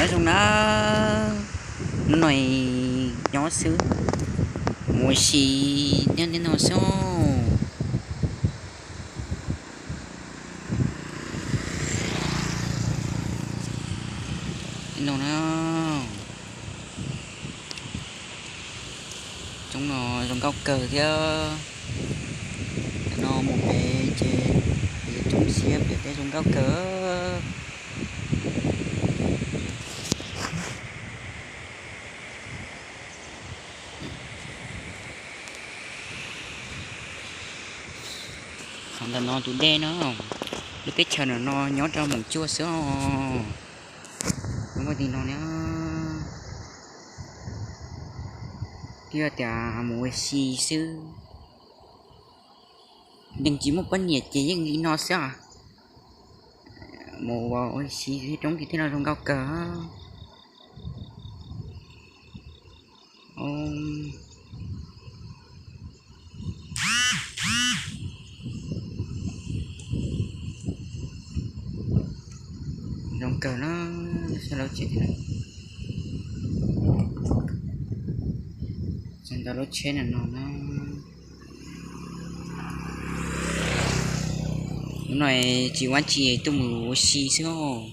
Zoo na, hnub no nyob xwb, mus ua si nyob li no xwb. Li no na, coob no zoo nkauj kawg thiab. Cov no mus pem ces pem coob siab pem thiab zoo nkauj kawg. Qhov ntawm no tus dej no, lub teb chaws ntawm no nyob rau moos cuaj xwb os. Nyob ua ti no na, twb tias mus ua si xwb, nws tsis muaj poj niam ces yeej li no xwb os. Mus ua si roob ti thiaj no zoo nkauj kawg. Zoo kawg na, saib lub tsheb, saib ntau lub tsheb no no na. Hnub no tsis ua tsi tuaj mus ua si xwb os.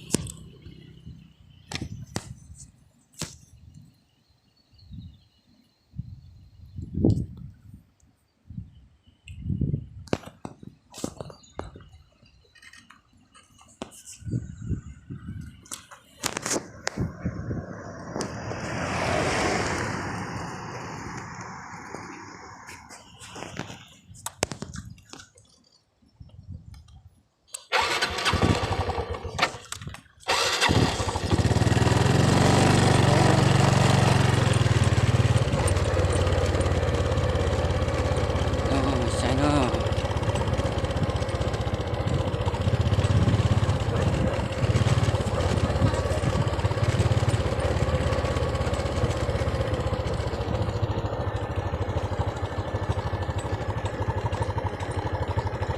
Saib no,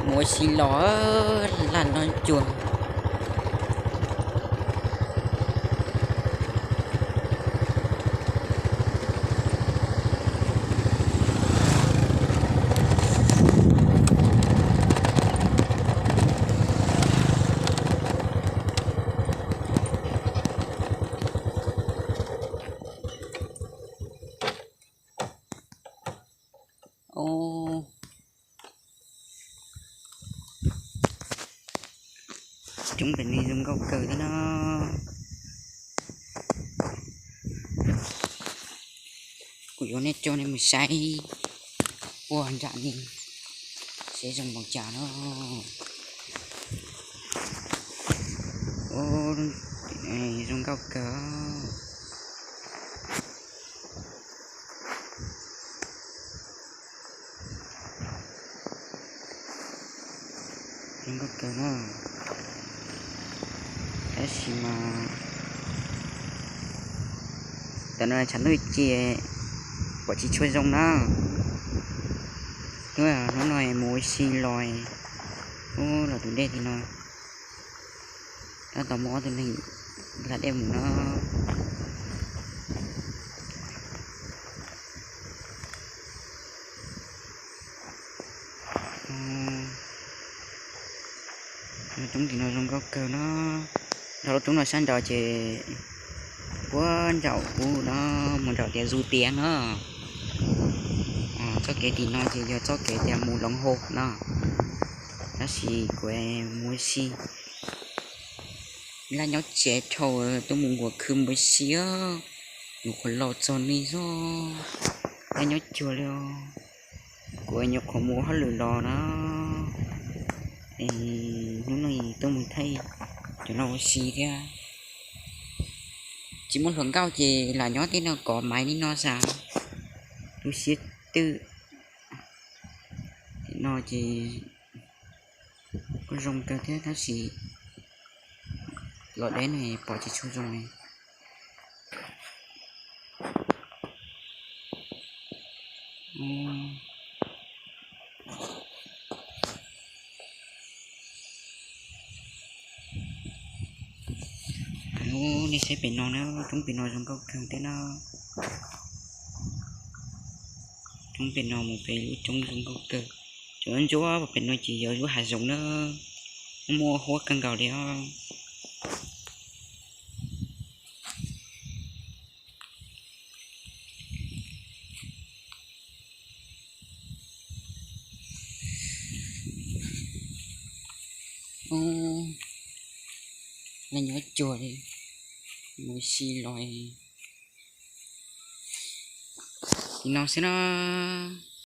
mus ua si los laj no cuag. Coob pem no zoo nkauj kawg thiab no. Kuv yuav nej coj nej mus saib ua nram no seb zoo npaum cas no. Zoo nkauj kawg. Zoo nkauj kawg na. Tab sis mas tam no tshav ntuj ces pom tsis tshua zoo na. Hnub no mus ua si los, ub, los tus dej tim no, tab tom muaj ob tug neeg hla dej mus no. Lub roob tim no zoo nkauj kawg no. Dhau lub roob no sab nraud ces puag nraum ub no, mus nraum tias Zu Tiav no. Txoj kev tim no ces yog txoj kev tias mus Loov Hau no. Tab sis kuv mus ua si, laj nyob tsev dhau, tuaj mus nquas khw mus ua si, nyuam qhuav los txog ne xwb, laj nyob cuag li os. Kuv nyuam qhuav mus ua hauj lwm los na, es hnub no tuaj mus thaij cov no ua si thiab. Tsis muaj hluas nkauj ces lam nyob tej no kov maiv li no xav tu siab twj. Tim no ces kuj zoo kawg thiab tab sis los deb no pom tsis tshua zoo li. Nej saib pem no na, roob pem no zoo nkauj kawg thiab na. Roob pem no mus pem lub roob zoo nkauj kawg. Cov ntsuab pem no ces yog lub hav zoov na, muaj huab kawg nkaus li os. Ub, nyob cuag li mus si los li no xwb na.